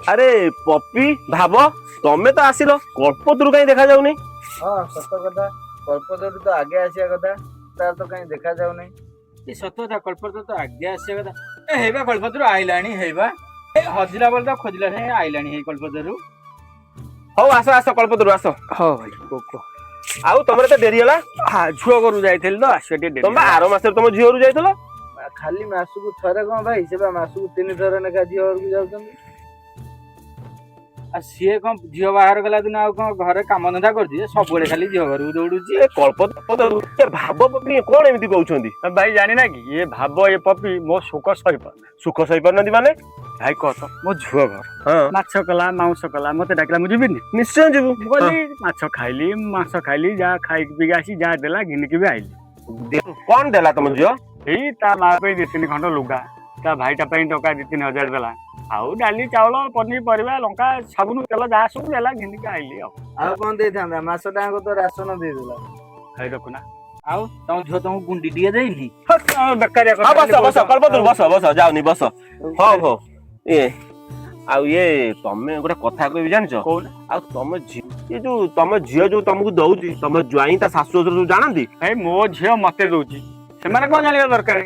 ଆରେ ପପି, ଭାବ, ତମେ ତ ଆସିଲ, କଳ୍ପତରୁ କାହିଁ ଦେଖାଯାଉନି? ହଁ, ସତ କଥା, କଳ୍ପତରୁ ତ ଆଗେ ଆସିବା କଥା, ତାର ତ କାହିଁ ଦେଖାଯାଉନି। ଏ ସତ କଥା, କଳ୍ପତରୁ ତ ଆଗେ ଆସିବା କଥା। ଏ ହେଇବା, କଳ୍ପତରୁ ଆଇଲାଣି। ହେଇବା, ଏ ହଜିଲା ବେଳେ ତ ଖୋଜିଲା, ହେଇ ଆଇଲାଣି, ହେଇ କଳ୍ପତରୁ। ହଉ, ଆସ ଆସ, କଳ୍ପତରୁ ଆସ। ହଉ ଭାଇ, କୁହ କୁହ। ଆଉ ତମର ଏତେ ଡେରି ହେଲା? ହଁ, ଝିଅ ଘରୁ ଯାଇଥିଲି ତ, ଆସିବା ଟିକେ ଡେରି ତମେ ବା ହେଲା। ଆର ମାସରେ ତମ ଝିଅ ଘରୁ ଯାଇଥିଲ। ଖାଲି ମାସକୁ ଥରେ କଣ ଭାଇ, ସେ ବା ମାସକୁ 3 ଥର ଲେଖା ଝିଅ ଘରକୁ ଯାଉଛନ୍ତି। ଆଉ ସିଏ କଣ ଝିଅ ବାହାଘର କଲା ଦିନ ଆଉ କଣ ଘରେ କାମ ଧନ୍ଦା କରୁଛି? ଏ ସବୁବେଳେ ଖାଲି ଝିଅ ଘରକୁ ଦୌଡୁଛି। ଏ କଳ୍ପତରୁ, ଏ ଭାବ, ପପି କଣ ଏମିତି କହୁଛନ୍ତି? ଭାଇ, ଜାଣିନା କି, ଏ ଭାବ, ଏ ପପି ମୋ ସୁଖ ସହିପାରୁ ସୁଖ ସହିପାରୁନାହାନ୍ତି ମାନେ? ଭାଇ, କହ ତ, ମୋ ଝିଅ ଘର ମାଛ କଲା, ମାଉଁସ କଲା, ମତେ ଡାକିଲା, ମୁଁ ଯିବିନି? ନିଶ୍ଚୟ ଯିବୁ। ମୁଁ ଗଲି, ମାଛ ଖାଇଲି, ମାଂସ ଖାଇଲି, ଯାହା ଖାଇକି ପିଇକି ଆସି ଯାହା ଦେଲା ଘିନିକି ବି ଆଇଲି। କଣ ଦେଲା ତମ ଝିଅ? ଏଇ ତା ମା ପାଇଁ 2-3 ଖଣ୍ଡ ଲୁଗା, ତା ଭାଇଟା ପାଇଁ ଟଙ୍କା 2-3 ହଜାର ଦେଲା, ଆଉ ଡାଲି, ଚାଉଳ, ପନିପରିବା, ଲଙ୍କା, ସାବୁନ, ତେଲ, ଯାହା ସବୁ ଦେଲା, ଘିନିକି ଆଇଲି ଆଉ। ଆଉ କଣ ଦେଇଥାନ୍ତା? ମାସ ଟାଙ୍କ ତ ରାସନ ଦେଇଦେଲା। ଭାଇ, ଦେଖୁନା। ଆଉ ତମ ଝିଅ ତମକୁ ଗୁଣ୍ଡି ଟିକେ ଦେଇନି? ବେକାରିଆ କଥା ହଁ, ବସ ଖାଲି ବସ। କହୁଛ। କଳ୍ପତରୁ, ବସ ବସ, ଯାଉନି, ବସ। ହଉ ହଉ, ଇଏ ଆଉ ଇଏ ତମେ ଗୋଟେ କଥା କହିବି, ଜାଣିଛ? କହୁନା। ଆଉ ତମ ଝିଅ, ଏ ଯୋଉ ତମ ଝିଅ ଯୋଉ ତମକୁ ଦଉଛି, ତମ ଜ୍ୱାଇଁ, ତା ଶାଶୁ ଶ୍ୱଶୁର ସବୁ ଜାଣନ୍ତି? ଭାଇ, ମୋ ଝିଅ ମତେ ଦଉଛି, ସେମାନେ କଣ ଜାଣିବା ଦରକାର?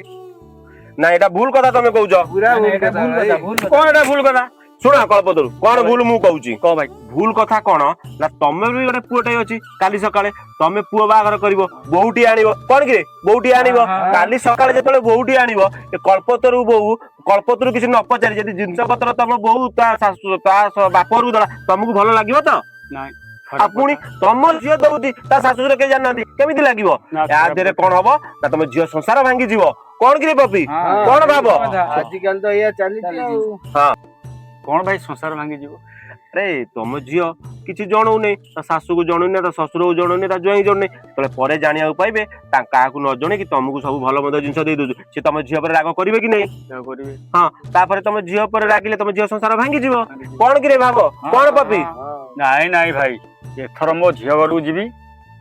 ନା, ଏଇଟା ଭୁଲ କଥା ତମେ କହୁଛ। ପୁରା ନା, ଭୁଲ ଏଇଟା କଥା ଭୁଲ ଭାଇ। କଥା, ଭୁଲ କଥା। କଣ ଏଟା ଭୁଲ କଥା? ଶୁଣ କଳ୍ପତରୁ, କଣ ଭୁଲ ମୁଁ କହୁଛି। କହ ଭାଇ। ଭୁଲ କଥା କଣ ନା, ତମେ ବି ଗୋଟେ ପୁଅଟେ ଅଛି, କାଲି ସକାଳେ ତମେ ପୁଅ ବାହାଘର କରିବ, ବୋହୂଟି ଆଣିବ। କଣ କିରେ, ବୋହୂଟି ଆଣିବ? ହଁ। କାଲି ସକାଳେ ଯେତେବେଳେ ବୋହୂଟି ଆଣିବ, ଏ କଳ୍ପତରୁ ବୋହୂ କଳ୍ପତରୁ କିଛି ନ ପଚାରି ଯଦି ଜିନିଷ ପତ୍ର ତମ ବୋହୂ ତା ଶାଶୁ ତା ବାପ ଘରକୁ ଦେଲା, ତମକୁ ଭଲ ଲାଗିବ ତ? ନାଇଁ। ଆଉ ପୁଣି ତମ ଝିଅ ଦଉଛି, ତା ଶାଶୁ ଶ୍ୱଶୁର କେହି ଜାଣିନାହାନ୍ତି, କେମିତି ଲାଗିବ? ନା, ୟା ଦେହରେ କଣ ହବ ନା, ତମ ଝିଅ ସଂସାର ଭାଙ୍ଗିଯିବ। କଣ କିରେ ପପି? ହଁ, କଣ ଭାବ? କଥା। ଆଜିକାଲି ତ ଏଇଆ ଚାଲିଛି ଆଉ। କଣ ଭାଇ, ସଂସାର ଭାଙ୍ଗିଯିବ? ଆରେ, ତମ ଝିଅ କିଛି ଜଣଉନି, ତା ଶାଶୁକୁ ଜଣଉନି, ତା ଶ୍ୱଶୁରକୁ ଜଣଉନି, ତା ଜ୍ୱାଇଁ ଜଣଉନି। ଯେତେବେଳେ ପରେ ଜାଣିବାକୁ ପାଇବେ, ତା କାହାକୁ ନ ଜଣେଇକି ତମକୁ ସବୁ ଭଲ ମନ୍ଦ ଜିନିଷ ଦେଇ ଦଉଛି, ସେ ତମ ଝିଅ ଉପରେ ରାଗ କରିବେ କି ନାହିଁ? ଯାହା କରିବେ। ହଁ, ତାପରେ ତମ ଝିଅ ଉପରେ ରାଗିଲେ ତମ ଝିଅ ସଂସାର ଭାଙ୍ଗିଯିବ। କଣ କିରେ ଭାବ, କଣ ପପି? ହଁ। ନାଇଁ ନାଇଁ ଭାଇ, ଏଥର ମୋ ଝିଅ ଘରକୁ ଯିବି,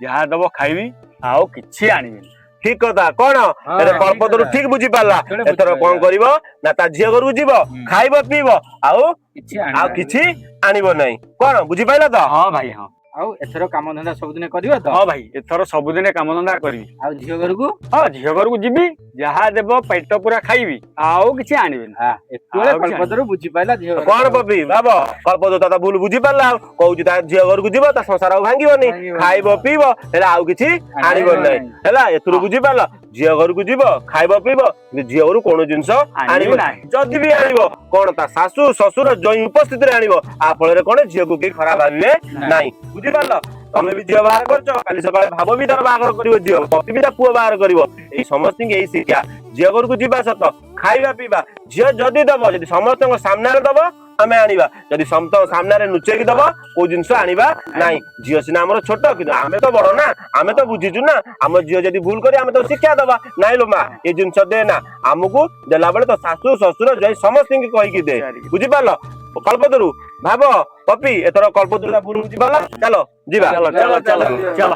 ଯାହା ଦବ ଖାଇବି, ଆଉ କିଛି ଆଣିବିନି। ଠିକ କଥା କଣ? ହଁ, ଏଥର କଳ୍ପତରୁ କଥା। ଠିକ ବୁଝିପାରିଲା। ଏଥର ଏଥର କଣ ବୁଝିପାରିଲା। କରିବ ନା, ତା ଝିଅ ଘରକୁ ଯିବ, ଖାଇବ ପିଇବ, ଆଉ କିଛି ଆଉ ଆଣିବ କିଛି ଆଣିବ ନାହିଁ। କଣ ବୁଝିପାରିଲ ତ? ହଁ ଭାଇ, ହଁ। ଆଉ ଏଥର କାମ ଧନ୍ଦା ସବୁଦିନ କରିବ ତ? ହଁ ଭାଇ, ଏଥର ସବୁଦିନେ କାମ ଧନ୍ଦା କରିବି। ଆଉ ଝିଅ ଘରକୁ? ହଁ, ଝିଅ ଘରକୁ ଯିବି, ଯାହା ଦେବ ପେଟ ପୁରା ଖାଇବି, ଆଉ କିଛି ଆଣିବିନି। ଏତେବେଳେ ଆଉ କିଛି କଳ୍ପତରୁ ବୁଝିପାରିଲା ଝିଅ ଘର। କଣ ପପି, ଭାବ, କଳ୍ପତରୁ ତା ଭୁଲ ବୁଝିପାରିଲା, ଆଉ କହୁଛି ତା ଝିଅ ଘରକୁ ଯିବ, ତା ସଂସାର ଆଉ ଭାଙ୍ଗିବନି, ଭାଙ୍ଗିବନି। ଖାଇବ ପିଇବ, ହେଲେ ଆଉ କିଛି ଆଣିବ ନାହିଁ। ହେଲା, ଏଥିରୁ ବୁଝିପାରିଲ, ଝିଅ ଘରକୁ ଯିବ, ଖାଇବ ପିଇବ, କିନ୍ତୁ ଝିଅ ଘରୁ କୌଣସି ଜିନିଷ ଆଣିବ ଆଣିବି ନାହିଁ। ଯଦି ବି ଆଣିବ, କଣ ତା ଶାଶୁ ଶ୍ୱଶୁର ଜଇଁ ଉପସ୍ଥିତିରେ ଆଣିବ। ଆ ଫଳରେ କଣ ଝିଅକୁ କେହି ଖରାପ ଭାବିବେ ନାହିଁ। ବୁଝିପାରିଲ? ତମେ ବି ଝିଅ ବାହାର କରୁଛ, କାଲି ସକାଳେ ଭାବ ବି ତାର ବାହାଘର କରିବ ଝିଅ, ପପି ବି ତା ପୁଅ ବାହାଘର କରିବ। ଏଇ ସମସ୍ତଙ୍କୁ ଏଇ ଶିକ୍ଷା, ଝିଅ ଘରକୁ ଯିବା ସତ, ଖାଇବା ପିଇବା, ଝିଅ ଯଦି ଦବ, ଯଦି ସମସ୍ତଙ୍କ ସାମ୍ନାରେ ଦବ ଆମେ ଆଣିବା। ଯଦି ସମସ୍ତଙ୍କ ସାମ୍ନାରେ ଲୁଚେଇକି ଦବ, କୋଉ ଜିନିଷ ଆଣିବା ନାହିଁ। ଝିଅ ସିନା ଆମର ଛୋଟ, କିନ୍ତୁ ଆମେ ତ ବଡ ନା, ଆମେ ତ ବୁଝିଛୁ ନା। ଆମ ଝିଅ ଯଦି ଭୁଲ କରି, ଆମେ ତ ଶିକ୍ଷା ଦବା। ନାଇଁ ଲୋ ମା, ଏ ଜିନିଷ ଦେ ନା, ଆମକୁ ଦେଲା ବେଳେ ତ ଶାଶୁ ଶ୍ୱଶୁର ଯାଇ ସମସ୍ତଙ୍କୁ କହିକି ଦେ। ବୁଝିପାରିଲ କଳ୍ପତରୁ, ଭାବ, ପପି? ଏଥର କଳ୍ପତରୁ ଭୁଲ ବୁଝିପାରିଲା, ଚାଲ ଯିବା। ଚାଲ ଚାଲ ଚାଲ ଚାଲ।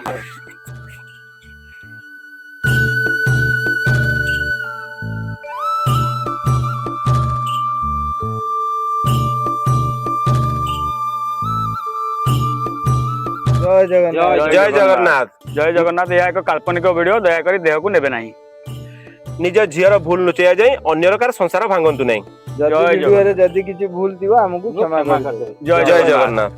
ଜୟ ଜଗନ୍ନାଥ। ଜୟ ଜଗନ୍ନାଥ। ଜୟ ଜଗନ୍ନାଥ। ଏହା ଏକ କାଳ୍ପନିକ ଭିଡିଓ, ଦୟାକରି ଦେହକୁ ନେବେ ନାହିଁ। ନିଜ ଝିଅର ଭୁଲ ଲୁଚେଇବା ଯାଇ ଅନ୍ୟର କାର ସଂସାର ଭାଙ୍ଗନ୍ତୁ ନାହିଁ। ଯଦି ଜୟ ଭିଡିଓରେ ଯଦି କିଛି ଭୁଲ ଥିବ, ଆମକୁ କ୍ଷମା କ୍ଷମା କରିଦେବେ। ଜୟ ଜୟ ଜଗନ୍ନାଥ।